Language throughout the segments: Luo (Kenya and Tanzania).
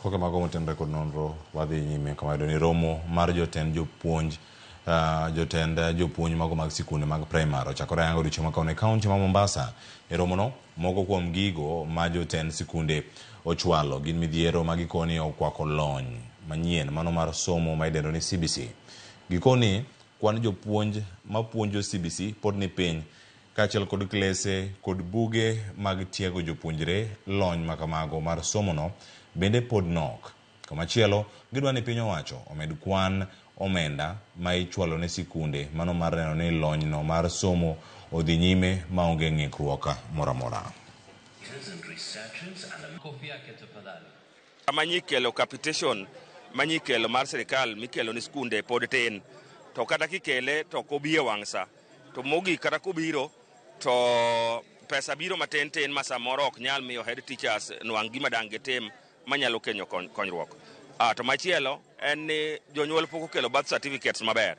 Koke mago motenore kod nonro wadhi nyime kama yudo ni romo mar jotend jopuonj jotend jopuonj mago mag sikunde mag primary ochakore ayanga odiochieng' ma kawuono e kaunti ma Mombasa. E romono, moko kuom gigo ma jotend sikunde ochwalo gin midhiero ma gikoni okwako lony manyien mano mar somo ma idendo ni CBC. Gikoni kwan jopuonj mapuonjo CBC pod ni piny kaachiel kod klese kod buge mag tiego jopuonjre lony makamago mar somono bende pod nok. Komachielo, gidwa ni piny owacho omed kwan omenda ma ichwalo ne sikunde mano mar neno ni lonyno mar somo odhi nyime maonge ng'ikruok moro amora. Kama nyikelo capitation manyikelo mar sirikal mikelo ni skunde pod tin, to kata kikele to ok obi e wang' sa, to mogik kata kobiro to pesa biro matin tin ma samoro ok nyal miyo head teachers nwang' gima dang' gitim manyalo kenyo konyruok. To machielo en ni jonyuol pok okelo birth certificates maber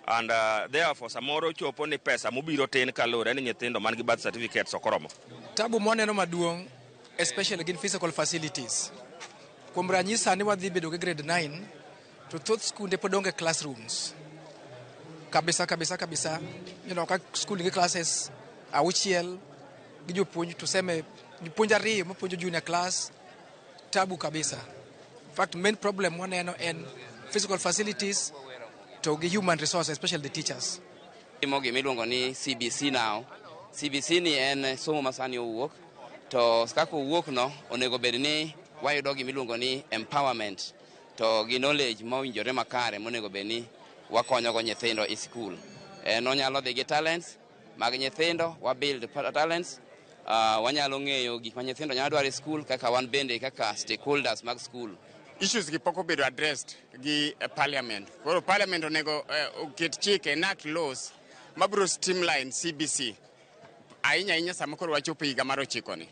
and therefore samoro chopo ni pesa mobiro tin kaluwore ni nyithindo man gi birth certificates ok oromo. Tabu mwaneno maduong' especially gin physical facilities. Kuom ranyisi sani wadhi bedo gi grade 9 to thoth skunde pod onge classrooms. Kabisa kabisa kabisa. Ka skul nigi classes 6 gi jopuonj, tuseme jopuonj 2 mapuonjo junior class, tabu kabisa. In fact, main problem waneno en physical facilities to gi human resources, especially the teachers. Timo gima iluongo ni CBC now. CBC ni en somo ma sani owuok, to kaka owuok no onego bed ni wayudo gima iluongo ni empowerment to gi knowledge mowinjore makare monego bed ni wakonyogo nyithindo e sikul. En onyalo dhi gi talents mag nyithindo, wa build talents, wanyalo ng'eyo gik ma nyithindo nyalo dwaro e skul kaka wan bende kaka stakeholders mag skul. Issues gi pok obedo addressed gi parliament. Koro parliament onego oket chike, enact laws mabiro streamline CBC ahinya ahinya sama koro wachopo higa mar 9 ni.